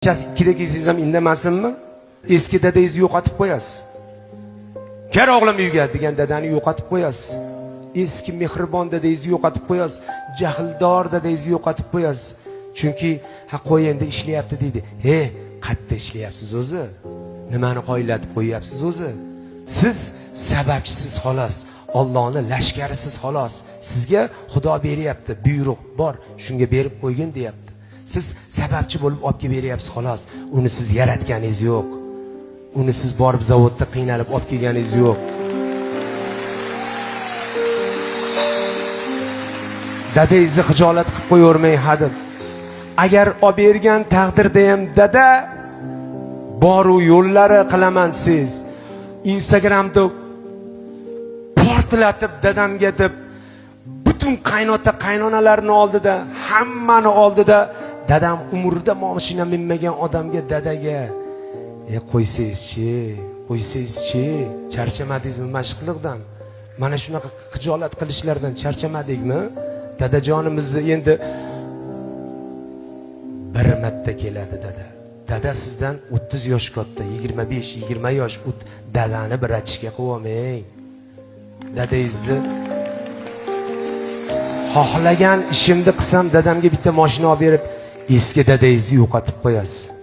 Kechasi 2da kelsangiz ham indamasinmi? Eski dadangizni yo'qotib qo'yasiz. Kel o'g'lim uyga degan dadani yo'qotib qo'yasiz. Eski mehribon dadangizni yo'qotib qo'yasiz. Jahldor dadangizni yo'qotib qo'yasiz. Chunki ha qo'y endi ishlayapti deydi. He, qayerda ishlayapsiz o'zi? Nimani qoyillatib qo'yapsiz o'zi? Siz sababchisiz xolos. Allohning lashkarisiz xolos. Sizga Xudo beryapti, buyruq bor, shunga berib qo'ygin deyapti. Siz sababchi bo'lib olib kelib beryapsiz xolos. Uni siz yaratganingiz yo'q. Uni siz borib zavodda qiynalib olib kelganingiz yo'q. Dadangizni xijolat qilib qo'yavermang hadeb. Agar olib bergan taqdirda ham dada boru yo'llari qilaman siz. Instagramda portlatib dadamga deb butun qaynota qaynonalarni oldida, hammani oldida dadam umrida mashina minmagan odamga dadaga qo'ysangizchi, qo'ysangizchi, charchamadingizmi mashqliqdan? Mana shunaqa xijolat qilishlardan charchamadikmi? Dadajonimizni endi bir marta keladi dada. Dada sizdan 30 yosh katta, 25, 20 yosh dadani bir achishga qo'ymang. Dadangizni xohlagan ishimni qilsam dadamga bitta mashina olib berib, eski dadangizni yo'qotib qo'yasiz.